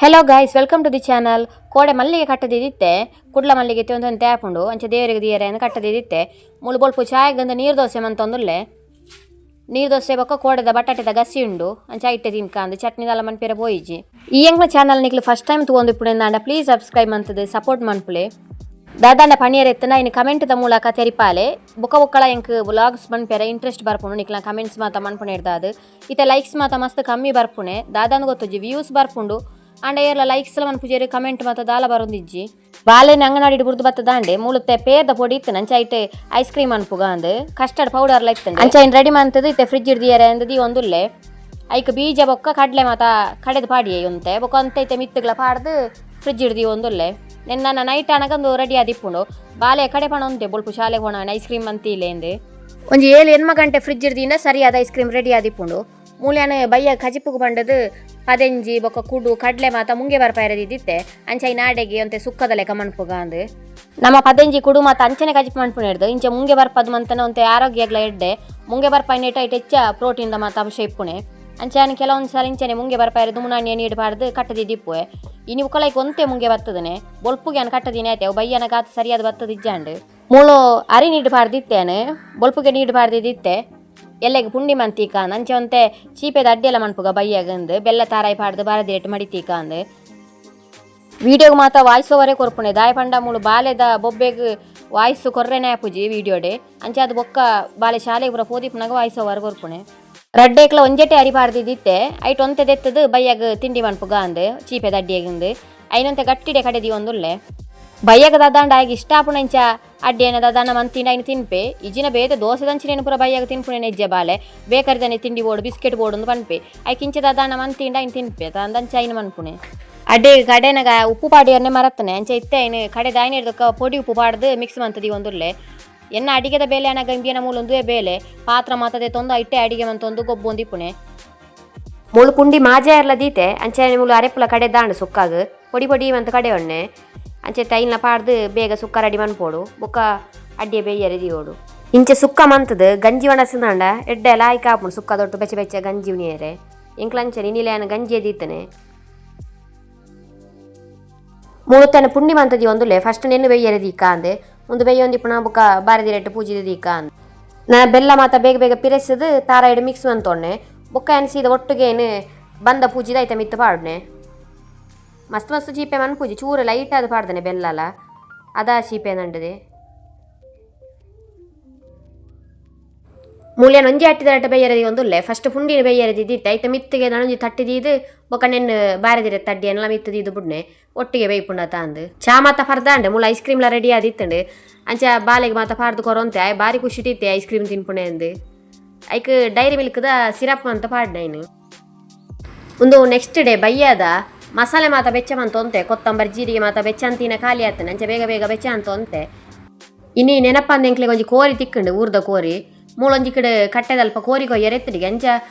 Hello guys, welcome to the channel. ಕೋಡೆ ಮಲ್ಲಿಗೆ ಕಟ್ಟದಿದ್ದಿತ್ತೆ, ಕುಡ್ಲ ಮಲ್ಲಿಗೆ ಒಂದೊಂದು ಆಪುಂಡು ಅಂಚೆ ದೇವರಿಗೆ ದಿಯರೆ ಅಂದ್ ಕಟ್ಟದಿದ್ದಿತ್ತೆ. ಮುಳು ಬೊಲ್ಪು ಚಾಯಗಂದ ನೀರು ದೋಸೆ ಮಂತೊಂದುಲ್ಲೆ. ನೀರು ದೋಸೆ ಬೊಕ್ಕ ಕೋಡೆದ ಬಟಾಟೆದ ಗಸಿ ಉಂಡು ಅಂಚೆ ಐಟೆ ತಿನ್ಕ ಅಂದ್ ಚಟ್ನಿದಲ್ಲ ಮನ್ಪೆರೆ ಪೋಯಿಜಿ. ಈ ಎಂಕ್ಲ ಚಾನಲ್ ನಿಕ್ಲು ಫಸ್ಟ್ ಟೈಮ್ ತೂವೊಂದು ಇಪ್ಪುನೆಂದಾಂಡ ಪ್ಲೀಸ್ ಸಬ್ಸ್ಕ್ರೈಬ್ ಮಂತುದು ಸಪೋರ್ಟ್ ಮನ್ಪುಲೆ. ದಾದಾಂಡ ಪಣಿಯರ್ ಎತ್ತನ ಇನ್ ಕಮೆಂಟ್ ದ ಮೂಲಕ ತೆರಿಪಾಲೆ. ಬೊಕ ಬೊಕ್ಕಳ ಎಂಕ್ ವ್ಲಾಗ್ಸ್ ಮನ್ಪೆರೆ ಇಂಟ್ರೆಸ್ಟ್ ಬರ್ಪುಂಡು ನಿಕ್ಲ ಕಮೆಂಟ್ಸ್ ಮಾತ ಮನ್ಪುನೆ ಇರ್ದಾದ್. ಇತ್ತೆ ಲೈಕ್ಸ್ ಮಾತ ಮಸ್ತ್ ಕಮ್ಮಿ ಬರ್ಪುನೆ, ದಾದಾಂದ್ ಗೊತ್ತುಜ್ಜಿ. ವ್ಯೂಸ್ ಬರ್ಪುಂಡು ಆಂಡ ಏರ್ಲ ಲೈಕ್ಸ್ ಲ ಮನ್ಪುಜೆರ್, ಕಮೆಂಟ್ ಮಾತ ದಾಲ ಬರೊಂದಿಜ್ಜಿ. ಬಾಲೆನ್ ಅಂಗನವಾಡಿಡ್ ಬುಡ್ದು ಬತ್ತದಾಂಡೆ ಮೂಲುತ್ತೆ ಪೇರ್ದ ಪೊಡಿ ಇತ್ತು ಅಂಚ ಐಟ್ ಐಸ್ ಕ್ರೀಮ್ ಅನ್ಪುಗ ಅಂದ್ ಕಸ್ಟರ್ಡ್ ಪೌಡರ್ ಲ ಇತ್ತುಂಡು ಅಂಚ ಐನ್ ರೆಡಿ ಮಂತುದು ಇತ್ತೆ ಫ್ರಿಜ್ ಡ್ ದಿಯರೆ ಅಂದ್ ದೀವೊಂದುಲ್ಲೆ. ಐಕ್ ಬೀಜ ಬೊಕ್ಕ ಕಡ್ಲೆ ಮಾತ ಕಡೆದ್ ಪಾಡಿಯೆ ಒಂತೆ ಬೊಕ್ಕ ಒಂತೆ ಇತ್ತೆ ಮಿತ್ತುಗ್ಲ ಪಾಡ್ದು ಫ್ರಿಜ್ ಡ್ ದೀವೊಂದುಲ್ಲೆ. ನೆನ್ನ ನೈಟ್ ಆನಗ ಉಂದು ರೆಡಿ ಆದಿಪ್ಪುಂಡು. ಬಾಲೆ ಕಡೆ ಪಣೊಂತೆ ಬೊಲ್ಪು ಶಾಲೆಗ್ ಪೋನಗ ಐಸ್ ಕ್ರೀಮ್ ಮಂತಿಲೆ ಅಂದ್. ಒಂಜಿ 7-8 ಗಂಟೆ ಫ್ರಿಜ್ ಡ್ ದೀಂಡ ಸರಿಯಾದ ice cream ready ಆದಿಪ್ಪುಂಡು. ಮೂಲ್ಯಾನ ಬಯ್ಯ ಕಜಿಪುಗು ಪಂಡದು ಪದೆಂಜಿ ಬೊಕ್ಕ ಕುಡು ಕಡ್ಲೆ ಮಾತ ಮುಂಗೆ ಬರ್ಪಾಯರೆ ದಿದ್ದಿತ್ತೆ ಅಂಚ ಈ ನಾಡೆಗೆ ಒಂತೆ ಸುಕ್ಕದ ಲೆಕ್ಕ ಮನ್ಪುಗ ಅಂದ್. ನಮ್ಮ ಪದೆಂಜಿ ಕುಡು ಮಾತ ಅಂಚನೆ ಕಜಿಪು ಮನ್ಪುನೆರ್ದು ಇಂಚ ಮುಂಗೆ ಬರ್ಪದ್ ಮಂತನ ಒಂತೆ ಆರೋಗ್ಯಗ್ಲ ಎಡ್ಡೆ. ಮುಂಗೆ ಬರ್ಪಾಯಿನೆಟ ಐಟ್ ಹೆಚ್ಚ ಪ್ರೋಟೀನ್ ದ ಮಾತ ಅಂಶ ಇಪ್ಪುನೆ. ಅಂಚ ಯಾನ್ ಕೆಲವೊಂದು ಸಲ ಇಂಚನೆ ಮುಂಗೆ ಬರ್ಪಾಯರೆ ದುಮುನಾಣಿಯ ನೀರು ಪಾಡ್ದು ಕಟ್ಟದಿದ್ದಿಪ್ಪುವೆ. ಇನಿ ಉಕಲೈಕ್ ಒಂತೆ ಮುಂಗೆ ಬತ್ತದನೆ ಬೊಲ್ಪುಗೆ ಯಾನ್ ಕಟ್ಟದಿನಿ ಆಯ್ತೆ ಅವು ಬಯ್ಯನ ಗಾತ್ ಸರಿಯಾದ ಬತ್ತದ ಇಜ್ಜಾಂಡ್. ಮೂಲು ಅರಿ ನೀರು ಪಾಡ್ದಿತ್ತೇನೆ, ಬೊಲ್ಪುಗೆ ನೀರು ಪಾಡ್ದಿದ್ದಿತ್ತೆ. ಎಲ್ಲೆಗ್ ಪುಂಡಿ ಮಂತೀಕ ಅಂಚೆ ಒಂತೆ ಚೀಪೆದ ಅಡ್ಡಿಯೆಲ್ಲ ಮನ್ಪುಗ ಬಯ್ಯಗಂದು ಬೆಲ್ಲ ತಾರಾಯಿ ಪಾಡ್ದು ಬಾರದಿರೆಟ್ ಮಡಿತೀಕ ಅಂದ್. ವೀಡಿಯೋಗ್ ಮಾತ ವಾಯ್ಸ್ ಓವರೇ ಕೊರ್ಪುಣೆ ದಾಯ ಪಂಡ ಮೂಲು ಬಾಲೆದ ಬೊಬ್ಬೆಗ್ ವಾಯ್ಸ್ ಕೊರ್ರೆನೆ ಆಪುಜಿ ವೀಡಿಯೋಡೆ. ಅಂಚೆ ಅದು ಬೊಕ್ಕ ಬಾಲೆ ಶಾಲೆಗ್ ಪೂರ ಪೋದಿಪ್ಪುನಗ ವಾಯ್ಸ್ ಓವರ್ ಕೊರ್ಪುಣೆ. ರಡ್ಡೇಕ್ಲ ಒಂಜೆಟೆ ಅರಿ ಪಾಡ್ದಿದ್ದಿತ್ತೆ ಐಟ್ ಒಂತೆ ದೆತ್ತದು ಬಯ್ಯಗ್ ತಿಂಡಿ ಮನ್ಪುಗ ಅಂದ್ ಚೀಪೆದ ಅಡ್ಡಿಯಗಂದು ಐನೊಂತೆ ಗಟ್ಟಿಡೆ ಕಡೆ ದೀವೊಂದುಲ್ಲೆ. ಬಯ್ಯಗ ದಾದಾಂಡ ಆಯಗ್ ಇಷ್ಟ ಆಪುಣೆಂಚ ಅಡ್ಡಿ ಏನ ದಾದಾನ ಮಂತಿಂಡ ಐನ್ ತಿನ್ಪೆ. ಇಜಿನ ಬೇತೆ ದೋಸೆದಂಚಿನ ಪೂರ ಬಯ್ಯಗ ತಿನ್ಪುಣೆ ಇಜ್ಜೆ ಬಾಲೆ ಬೇಕರಿದನೆ ತಿಂಡಿ ಬೋಡು ಬಿಸ್ಕೆಟ್ ಬೋಡು ಅಂದ್ ಪನ್ಪೆ. ಐಕ್ ಇಂಚ ದಾದಾನ ಮಂತಿಂಡ ಐನ್ ತಿನ್ಪೆ ಅಂದಂಚ ಐನ್ ಮನ್ಪುಣೆ. ಅಡ್ಡೆ ಕಡೆನಗ ಉಪ್ಪು ಪಾಡಿಯರ್ನೆ ಮರತ್ತನೆ ಅಂಚ ಇತ್ತೆ ಐನ್ ಕಡೆ ದಾಯಿನ ಪೊಡಿ ಉಪ್ಪು ಪಾಡ್ದು ಮಿಕ್ಸ್ ಮಂತದಿ ಒಂದುಲ್ಲೆ. ಎನ್ನ ಅಡಿಗೆದ ಬೇಲೆ ಅನಗ ಇಂಬಿಯನ ಮೂಲೊಂದುವೆ ಬೇಲೆ ಪಾತ್ರ ಮಾತದೆ ತೊಂದು ಐಟೆ ಅಡಿಗೆ ಮಂತೊಂದು ಗೊಬ್ಬೊಂದಿಪ್ಪುಣೆ. ಮೂಲು ಪುಂಡಿ ಮಾಜೆ ಎರ್ಲ ದೀತೆ ಅಂಚೆ ಮೂಲು ಅರೆಪುಲ ಕಡೆ ದಾಂಡು ಸುಕ್ಕಾಗ ಪೊಡಿ ಪೊಡಿ ಮಂತ ಕಡೆ ಒಣ್ಣೆ ಅಂಚೆ ತೈಲ್ನ ಪಾಡ್ದು ಬೇಗ ಸುಕ್ಕ ರೆಡಿ ಮನ್ಪೋಡು ಬೊಕ್ಕ ಅಡ್ಡಿಯ ಬೇಯರೆ ದಿಯೋಡು. ಇಂಚೆ ಸುಕ್ಕ ಮಂತದು ಗಂಜಿ ಒಣಸಿದಾಂಡ ಎಡ್ಡೆ ಲಾಯ್ಕ್ ಆಪುಂಡು ಸುಕ್ಕ ದೊಟ್ಟು ಬೆಚ್ಚ ಬೆಚ್ಚ ಗಂಜಿ ಉನಿಯರೆ. ಎಂಕ್ಲಂಚನೆ ಇನಿಲೆ ಗಂಜಿ ದೀತನೆ. ಮೂಲು ಪುಂಡಿ ಮಂತದಿ ಒಂದುಲ್ಲೆ ಫಸ್ಟ್ ನೆನ್ನು ಬೇಯರೆ ದೀಕ ಅಂದೆ ಒಂದು ಬೇಯೊಂದಿಪ್ಪುನ ಬೊಕ್ಕ ಬಾರದಿ ರೆಟ್ಟು ಪೂಜಿದ ದೀಕ ಅಂದ್. ನಾ ಬೆಲ್ಲ ಮಾತ ಬೇಗ ಬೇಗ ಪಿರೆಸದು ತಾರಾಯಿಡ್ ಮಿಕ್ಸ್ ಮಂತೊಣ್ಣೆ ಬೊಕ್ಕ ಎನ್ಸಿದ ಒಟ್ಟುಗೆ ಏನು ಬಂದ ಪೂಜಿದ ಐತ ಮಿತ್ತು ಪಾಡ್ನೆ. ಮಸ್ತ್ ಮಸ್ತ್ ಚೀಪೆ ಮನ್ಪೂಜಿ ಚೂರು ಲೈಟ್ ಆದ್ ಪಾಡ್ದನೆ ಬೆಲ್ಲಲ ಅದಾ ಚೀಪೆ ನಂಡದೆ. ಮೂಲ್ಯನ ಒಂಜಿ ಅಟ್ಟಿದರಟ ಬೇಯರೆ ಒಂದುಲ್ಲೆ ಫಸ್ಟ್ ಪುಂಡಿನ ಬೇಯರೆ ದಿದ್ದಿತ್ತೆ ಐತ ಮಿತ್ತಿಗೆ ನನೊಂಜಿ ತಟ್ಟಿ ದೀದು ಬೊಕ್ಕ ನೆನ್ನು ಬಾರದಿರೆ ತಡ್ಡಿ ಎಲ್ಲ ಮಿತ್ತು ದೀದು ಬುಡ್ನೆ ಒಟ್ಟಿಗೆ ಬೇಯ್ಪುಂಡ ತಾಂದು. ಚಾ ಮಾತ ಪರ್ದಾಂಡೆ ಮೂಲ ಐಸ್ ಕ್ರೀಮ್ಲ ರೆಡಿ ಆದಿತ್ತಂಡು ಅಂಚ ಬಾಲೆಗ್ ಮಾತ ಪಾಡ್ದು ಕೊರೊಂತೆ ಆಯ್ ಬಾರಿ ಖುಷಿ ಇತ್ತೆ ಐಸ್ ಕ್ರೀಮ್ ತಿನ್ಪುಣೆ ಅಂದ್. ಐಕ್ ಡೈರಿ ಮಿಲ್ಕ್ದ ಸಿರಪ್ ಅಂತ ಪಾಡ್ನೆ ಐನು. ಉಂದು ನೆಕ್ಸ್ಟ್ ಡೇ ಬಯ್ಯದ ಮಸಾಲೆ ಮಾತ ಬೆಚ್ಚ ಮಂತ ಒಂತೆ ಕೊತ್ತಂಬರಿ ಜೀರಿಗೆ ಮಾತ ಬೆಚ್ಚ ಅಂತಿನ ಖಾಲಿ ಆತನೆ ಅಂಚ ಬೇಗ ಬೇಗ ಬೆಚ್ಚ ಅಂತ ಒಂತೆ. ಇನಿ ನೆನಪಂದ ಎಂಕ್ಲೆಗ್ ಒಂಜಿ ಕೋರಿ ತಿಕ್ಕಂಡು ಊರ್ದ ಕೋರಿ ಮೂಲೊಂಜಿ ಕಡೆ ಕಟ್ಟೆದಲ್ಪ ಕೋರಿ ಕೊಯ್ಯರೆ ಎತ್ತಡಿಗೆ ಅಂಚ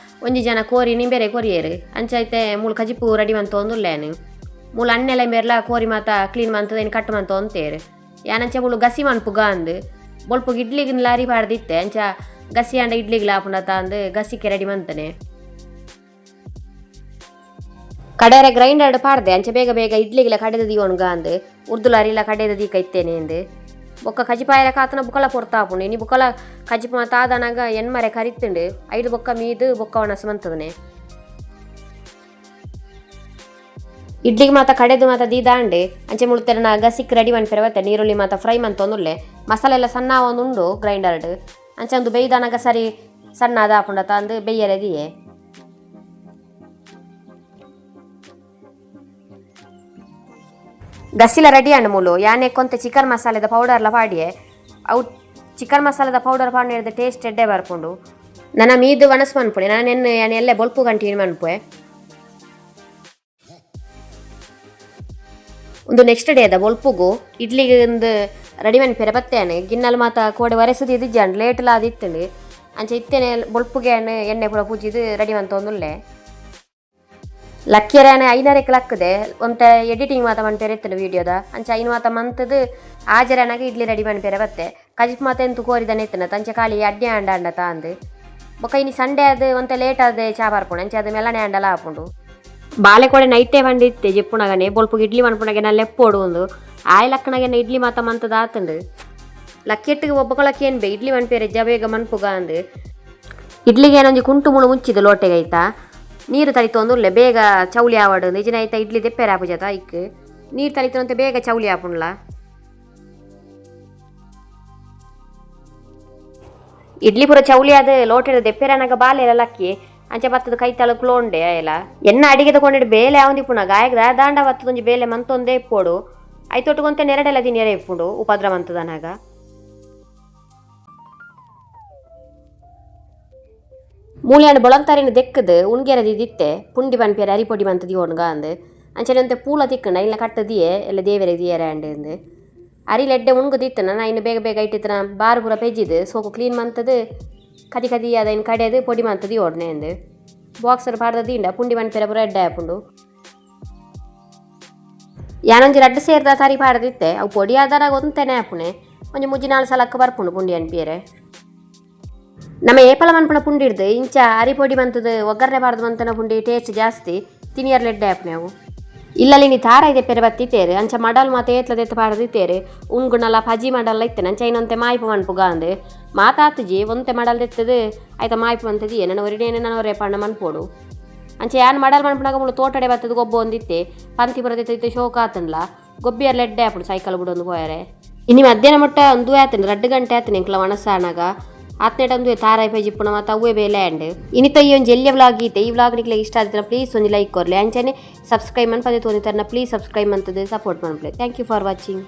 ಒಂಜಿ ಜನ ಕೋರಿ ನಿಂಬೆರೆ ಕೊರಿಯರು ಅಂಚ ಐತೆ ಮೂಲು ಕಜಿಪು ರೆಡಿ ಮಂತ ಒಂದುಲ್ಲೇನು. ಮೂಲು ಅಣ್ಣೆಲ ಇಂಬೆರ್ಲ ಕೋರಿ ಮಾತ ಕ್ಲೀನ್ ಮಂತದ ಇನ್ ಕಟ್ ಮಂತ ಒಂತೇರು. ಯಾನಂಚ ಮೂಲು ಗಸಿ ಮನ್ಪುಗ ಅಂದ್ ಬೊಲ್ಪುಗ್ ಇಡ್ಲಿಗ್ ಲಾರಿ ಪಾಡ್ದಿತ್ತೆ ಅಂಚ ಗಸಿ ಆಂಡ ಇಡ್ಲಿಗ್ ಆಪುಂಡತ ಅಂದ್ ಗಸಿಕೆ ರೆಡಿ ಮಂತನೆ. ಕಡೆರೆ ಗ್ರೈಂಡರ್ ಪಾಡ್ದೆ ಅಂಚ ಬೇಗ ಬೇಗ ಇಡ್ಲಿಗ್ಲ ಕಡೆದ ದೀವೊನುಗ ಅಂದ್ ಉರ್ದುಲಾರಿಲ ಕಡೆದ ದೀಕ ಇತ್ತೇನೆ ಅಂದ್. ಬೊಕ್ಕ ಕಜಿಪಾಯರ ಕಾತನ ಬುಕಲ ಪೊರ್ತಾಪುಂಡು ಇನಿ ಬುಕಲ ಕಜಿಪು ಮಾತ ಆದನಾಗ ಎಣ್ಮರೆ ಕರಿತುಂಡು ಐದು ಬೊಕ್ಕ ಮೀದು ಬೊಕ್ಕ ಒಣಸು ಮಂತದನೆ. ಇಡ್ಲಿಗೆ ಮಾತ ಕಡೆದು ಮಾತ ದೀದಾಂಡೆ ಅಂಚೆ ಮುಳುತೆರನ ಗಸಿಕ್ ರೆಡಿ ಮನ್ಪೆರೆ ಬತ್ತೆ ನೀರುಳ್ಳಿ ಮಾತ ಫ್ರೈ ಮಂತೊಂದುಲ್ಲೆ. ಮಸಾಲೆ ಎಲ್ಲ ಸಣ್ಣ ಒಂದುಂಡು ಗ್ರೈಂಡರ್ಡ್ ಅಂಚೆ ಒಂದು ಬೇಯ್ದಾನಗ ಸರಿ ಸಣ್ಣ ಅದ ಆಪುಂಡತ ಅಂದ್ ಬೇಯರೆ ದಿಯೆ. ಗಸಿಲ ರೆಡಿ ಆಂಡ್ ಮೂಲು ಯಾನೆ ಕೊಂತೆ ಚಿಕನ್ ಮಸಾಲೆದ ಪೌಡರ್ಲ ಪಾಡಿಯೆ ಅವು ಚಿಕನ್ ಮಸಾಲೆದ ಪೌಡರ್ ಪಾಡಿದ ಟೇಸ್ಟ್ ಎಡ್ಡೆ ಬರ್ಪುಂಡು. ನನ ಮೀದು ಒಣಸ್ ಮನ್ಪುಣೆ ನನ ನೆನ್ನು ಯಾನ್ ಎಲ್ಲೆ ಬೊಲ್ಪು ಕಂಟಿನ್ಯೂ ಮನ್ಪುವೆ. ಒಂದು ನೆಕ್ಸ್ಟ್ ಡೇ ಅದ ಬೊಲ್ಪುಗು ಇಡ್ಲಿಗೆ ಒಂದು ರೆಡಿ ಮನ್ಪೆರೆ ಬತ್ತೇನೆ ಗಿನ್ನಲ್ ಮಾತ ಕೋಡೆ ಒರೆಸದು ಇಜ್ಜಾಂಡ್ ಲೇಟ್ಲ ಆದಿತ್ತುಂಡು ಅಂಚ ಇತ್ತೇನೆ ಬೊಲ್ಪುಗೆ ಎಣ್ಣೆ ಪೂರ ಪೂಜಿದ್ ರೆಡಿ ಮಂತೊಂದುಲ್ಲೆ. ಲಕ್ಕಿಯರೇನೆ ಐನರೆಕ್ ಲಕ್ಕದೆ ಒಂತೆ ಎಡಿಟಿಂಗ್ ಮಾತ ಮನ್ಪೆರೆ ಇತ್ತುಂಡು ವೀಡಿಯೋದ ಅಂಚ ಐನ್ ಮಾತ ಮಂತುದು ಆಜರನಾಗ ಇಡ್ಲಿ ರೆಡಿ ಮನ್ಪೆರೆ ಬತ್ತೆ. ಕಜಿಪ್ ಮಾತ ಎಂತು ಕೋರಿದನೆ ಇತ್ತುಂಡು ಅಂಚ ಖಾಲಿ ಅಡ್ಡೆ ಆಂಡ ಅಂಡ ತಾಂದ್. ಬೊಕ್ಕ ಇನಿ ಸಂಡೇ ಆದ್ ಒಂತೆ ಲೇಟ್ ಆದ್ ಚಾ ಬರ್ಪುಂಡು ಅಂಚ ಅದು ಮೆಲ್ಲನೆ ಆಂಡಲ ಆಪುಂಡು. ಬಾಲೆ ಕೋಡೆ ನೈಟೇ ಬಂದಿತ್ತೆ ಜೆಪ್ಪುನಗನೆ ಬೊಲ್ಪುಗ್ ಇಡ್ಲಿ ಮನ್ಪುನಗೆ ನಾ ಲೆಪ್ಪೋಡು ಉಂದು ಆಯ್ ಲಕ್ಕನಗೆ ಇಡ್ಲಿ ಮಾತ ಮಂತದ ಆತುಂಡು. ಲಕ್ಕೆಟ್ಟಿಗೆ ಒಬ್ಬಕೊಳಕ್ಕೆ ಏನ್ ಬೇ ಇಡ್ಲಿ ಮನ್ಪೇರೆ ಜಬೇಗ ಮನ್ಪುಗ ಅಂದು. ಇಡ್ಲಿಗೆ ಏನೊಂಜಿ ಕುಂಟು ಮುಳು ಮುಚ್ಚಿದ ಲೋಟೆಗೆ ಐತಾ ನೀರು ತಳಿತೊಂದುಲ್ಲೆ ಬೇಗ ಚೌಲಿ ಆವಡು ನಿಜನ ಐತ ಇಡ್ಲಿ ದೆಪ್ಪೆರೆ ಆಪುಜತ ಐಕ್ ನೀರು ತಳಿತೊಂತೆ ಬೇಗ ಚೌಲಿ ಆಪುಂಡ್ಲ. ಇಡ್ಲಿ ಪೂರ ಚೌಲಿ ಆದ ಲೋಟೆಡ್ ದೆಪ್ಪೆರನಾಗ ಬಾಲೆಲ್ಲ ಲಕ್ಕಿ ಅಂಚೆ ಬತ್ತದ ಕೈ ತಳ ಕ್ಲೋಂಡೆ ಎಲ್ಲ ಎನ್ನ ಅಡಿಗೆ ತಗೊಂಡಿಡ್ ಬೇಲೆ ಆವಂದಿಪ್ಪುನ ಗಾಯಕ ದಾಂಡ ಬತ್ತದೊಂಜಿ ಬೇಲೆ ಮಂತೊಂದೇ ಇಪ್ಪೋಡು ಐತೊಟ್ಟುಗೊಂತೆ ನೆರಡೆಲ್ಲ ತಿನ್ಯರೆ ಇಪ್ಪುಂಡು ಉಪದ್ರ ಮಂತದನಾಗ. ಮೂಲ್ಯಾಣ ಬೊಳಂತಾರಿನ ದೆಕ್ಕದು ಉಣ್ಗೆರ ದಿತ್ತೆ ಪುಂಡಿ ಪನ್ಪೇರೆ ಅರಿಪೊಡಿ ಮಂತದಿ ಓಣ್ಗ ಅಂದು ಅಂಚನೆ ಅಂತೆ ಪೂಲ ತಿಕ್ಕಂಡ ಇಲ್ಲ ಕಟ್ಟದಿಯೇ ಎಲ್ಲ ದೇವರೆ ದಿಯರೆ ಅಂಡ್ ಅರಿ ಲೆಡ್ಡೆ ಉಣ್ಗು ದಿತ್ತನ ನಾ ಇನ್ನು ಬೇಗ ಬೇಗ ಇಟ್ಟಿತ್ತನ ಬಾರು ಪೂರ ಪೆಜ್ಜಿದು ಸೋಕು ಕ್ಲೀನ್ ಮಂತದು ಕದಿ ಕದಿ ಅದ ಇನ್ನು ಕಡೆದು ಪೊಡಿ ಮಂತದಿ ಓಡ್ನೆ ಅಂದು ಬಾಕ್ಸರ್ ಪಾಡ್ದ ದಿಂಡ ಪುಂಡಿ ಪನ್ಪೇರೆ ಪೂರ ಎಡ್ಡೆ ಆಪುಂಡು. ಯಾನೊಂಜಿ ರಡ್ಡ್ ಸೇರ್ದ ತರಿ ಪಾಡ್ದಿತ್ತೆ ಅವು ಪೊಡಿ ಆದಾರಾಗ ಒಂತೆನೆ ಆಪುಣೆ ಒಂಜಿ ಮುಜ್ಜಿ ನಾಲ್ ಸಲಕ್ಕ ಬರ್ಪುಂಡು ಪುಂಡಿ ಅನ್ಪಿಯರೆ. ನಮ್ಮ ಏಪಲ ಮನ್ಪುಣ ಪುಂಡಿ ಹಿಡ್ದು ಇಂಚ ಅರಿ ಪೊಡಿ ಮಂತದು ಒಗ್ಗರಣೆ ಬಾರ್ದು ಮಂತನ ಪುಂಡಿ ಟೇಸ್ಟ್ ಜಾಸ್ತಿ ತಿನಿಯರ್ ಲೆಡ್ಡೆ ಆಪುಣೆ ಅವು. ಇಲ್ಲಲ್ಲಿ ನೀ ತಾರ ಇದೆ ಪೆರೆ ಬತ್ತಿತ್ತೇರು ಅಂಚ ಮಡಲ್ ಮಾತ ಏತ್ಲದೆತ್ತ ಪಾಡ್ದಿತ್ತೇರು ಉಂಗುಣಲ ಪಜಿ ಮಡಲ್ಲ ಇತ್ತೇನೆ ಅಂಚ ಇನ್ನೊಂತೆ ಮಾಯ್ಪು ಮನ್ಪುಗ ಅಂದು ಮಾತಾತುಜಿ ಒಂತೆ ಮಡಲ್ ದೆತ್ತದು ಆಯ್ತ ಮಾಯ್ಪು ಮಂತದಿ ನನ್ನ ಒರಿನೇನೆ ನನ್ನ ಒರೆ ಪಣ್ಣ ಮನ್ಪೋಡು. ಅಂಚ ಯಾನ್ ಮಡಲ್ ಮನ್ಪುನಾಗ ಮುಳು ತೋಟಡೆ ಬತ್ತದು ಗೊಬ್ಬ ಒಂದಿತ್ತೆ ಪಂತಿ ಬರದಿತ್ತೆ ಶೋಕ ಆತನ್ಲ ಗೊಬ್ಬಿಯರ್ ಲೆಡ್ಡೆ ಆಪುಡು ಸೈಕಲ್ ಬಿಡೊಂದು ಪೋಯರೆ. ಇನಿ ಮಧ್ಯಾಹ್ನ ಮುಟ್ಟ ಒಂದು ಆತನ 2 ಗಂಟೆ ಆತನ ಎಂಕ್ಲ ಒಣಸಾನಾಗ ಆತ್ನೇಟ ಒಂದು ತಾರಾಯಿ ಪೈಜಿಪ್ಪುನ ಮತ್ತು ಅವೇ ಬೇಲೆ ಅಂಡ್. ಇನಿತ ಈ ಒಂಜಿ ಎಲ್ಯ ವ್ಲಾಗ್ ಈತೆ ಈ ವ್ಲಾಗ್ ನಿಕ್ಲೆ ಇಷ್ಟ ಆದಿತ್ತನ ಪ್ಲೀಸ್ ಒಂಜಿ ಲೈಕ್ ಕೊರ್ಲೆ ಅಂಚನೆ ಸಬ್ಸ್ಕ್ರೈಬ್ ಮನ್ಪದೆ ತೋನಿತರ್ನ ಪ್ಲೀಸ್ ಸಬ್ಸ್ಕ್ರೈಬ್ ಮಂತದೆ ಸಪೋರ್ಟ್ ಮನ್ಪಲೆ. Thank you for watching.